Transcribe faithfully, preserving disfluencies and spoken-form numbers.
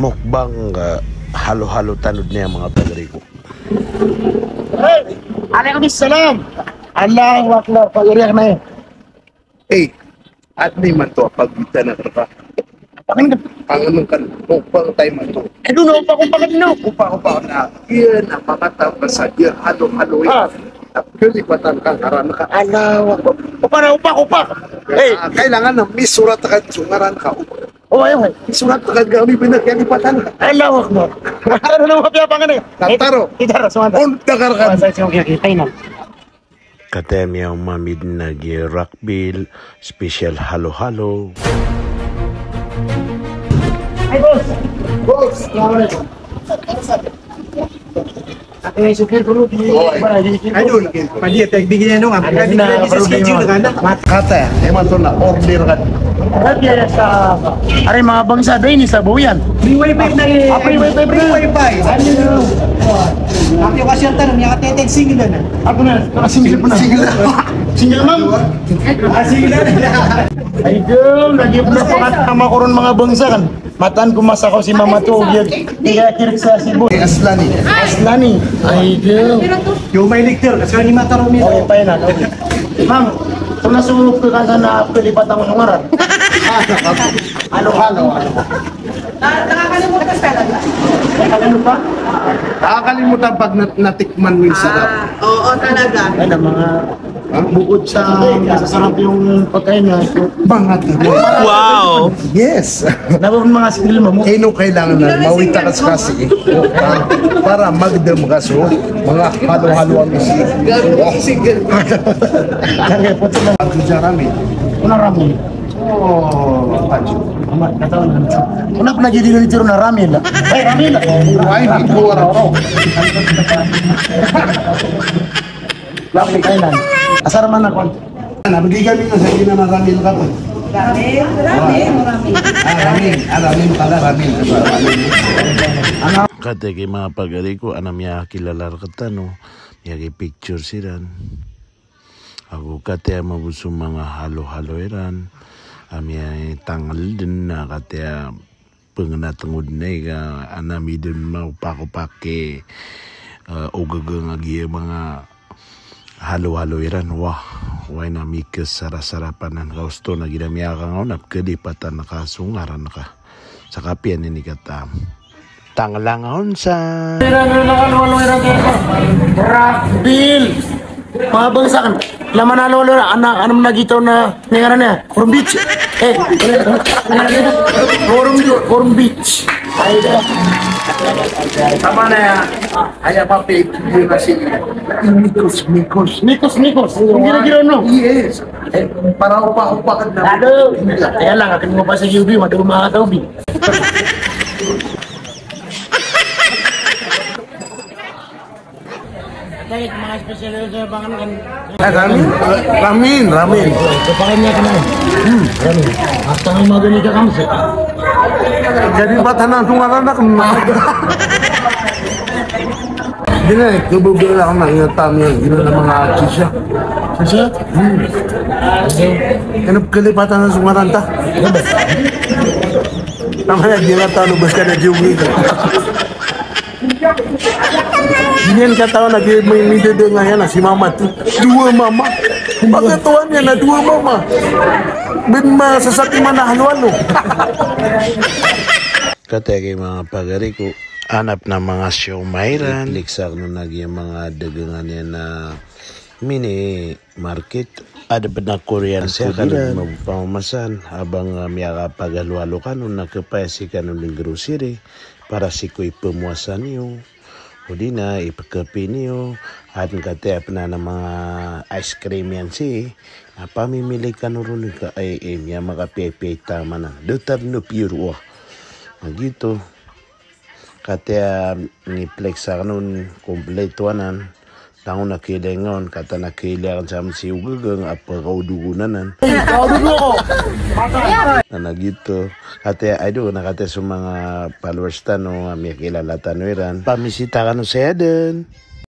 Mukbang, ah, halo-halo tano dn aya manga pagari ko. Hey! Alaikum salam. Allahu Akbar, pagari ko na. Hey, at di man to pagbitan na ka. Pangan ka. Pangan ka. Mukbang tayo man to. Eh, doon, upak-upak na. Upak-upak na. Iyan na makatapos sa iya, halo-halo. Ah. Kalipatan ka, ngaran ka. Allahu Akbar. Upak na, upak, upak. Hey. Ah, kailangan na misurat ka so ngaran ka. Upak. O, ayo, ayo. Isurat ka kami bina kalipatan. Allahu Akbar. Taro na mapiya pangan eh. Taro. Taro, sumanta. Unda ka rakan. Sa, sa, okay, okay. Final. Kataya miyaoma mi dn a giya Rockville special halo-halo. Hi, boss. Boss, assalamu alaikum. Ay, doon. Pwede, pwede, pwede, ano nga, pwede, pwede sa schedule ka na. Kata, imanto na, order ka. Pwede sa, ari, mga bangsa, da ini sa Boyan. Free wifi na eh. Ah, free wifi, free wifi. Ano yun? Ako yung kasyal tanong, yung kateteng single na. Ako na, naka-single po na. Single na. Single, ma'am? Ah, single na. Ay, doon, lagi po na pangat na makoron mga bangsa kan. Mataan ko masa ko si Mama to, giya, giya kirik sa Cebu. Eh, Aslani. Aslani. Ay, do. Yo, may lecture, kasi ni Mata Romero. Okay, fine, okay. Ma'am, so na so ko ka sana kalipatan ko so ngaran. Ano, ano, ano? Nakakalimutan ka talaga. Ano pa? Nakakalimutan pag nat-, natikman mo yung sarap. Ah, oo, talaga. Ay, na mga Bukod sa masasarap yung pagkain na, mga tabi. Wow! Yes! Dapat mga single mo. Ino kailangan na mawita ka sa kasi, eh. Ah, para magdam ka so mga halo-halo ang isi. Single. Kaya po ito na. Ako sa ramen. Kuna ramen. Oh, Pacho. Amat, katawan na. Kuna pa nagiging dito na ramen, ah. Ay, ramen, ah. Ay, ito, araw-araw. Lapit kailan? Asar man ako. Nabigay kami na sa ginana ramen ka po. Ramen, ramen, ramen. Ah, ramen. Ah, ramen pala, ramen. Ano? Kati ki mga pagari ko, ana miyakilala rktano, miyakipicture siran. Ago kati a mabos o manga halo-halo iran. A miyatangl dn na kati a pngnatngod na ika ana midn maopak-opak i, eh, ogagang a giya manga halo-halo iran. Wah, way na mikasara-sarapan ka osto na gira miyakangaw na pkalipatan ka so ngaran ka. Sa kapiya ini kata. Tanglang on sa. Rockville. Mga bangsa kan. Laman halo-halo na, ana, ana mnagitaw na, ni ngaran niya, Coron Beach. Eh, Coron, Coron Beach. Ay, da. Tama na yan. Ay, apa, pe, yun na si Nikos, Nikos. Nikos, Nikos. Yung gira-gira, no? Yes. Eh, para upa-upa ka na. Aduh. Kaya lang, akin mo pa sa U B, matulog mga ka-U B. Tayo, mga special sa pangan kan. Eh, ramen, ramen, ramen. Sa pangan niya kan. Hmm, ramen. At saka magani ka kamsi. Jadi patanan sungaran na kan. Di na, eh, kababala ako na ingat tayo yan. Di na ng mga artista. Artista? Hmm. Ano kalipatan ng sungaran ta? Ano ba? Tama na, di na talo, basta na jogi ka. Giyanan i katawan a giya may midadanga iyan a si Mama to. Dowa mama. Pagkatawa niyan na dowa mama. Ben masasakit man a halo-halo. Kati ki mga pagari ko, anap na mga siomai ran. I-click sa kano na giya mga dagangan iyan a mini market. Adn pn a Korean food iran. Mabopamasan, abang, ah, miyakapaghalo-halo kano na khapaya si kano dn grocery para sii ko ipmowasa niyo. O di na ipkhapi niyo. Adn kati a pn a manga ice cream iyan sii. Na pamimili kano ron ka, ay, ay, miyamakapiyapiyai taman a datar na pure, wah. Na giyoto. Kati a, mm, i-flex akn on, kompleto anan. Tangon a kiyailay ngka on, katawan a kiyailay akn sa msi ogagang a pkaodogon anan. Kaodogon ako! Na, na giyoto. Kati a, ay do, na kati a so manga followers tano, a miyakilala tano iran. Pamisita kano saya dn.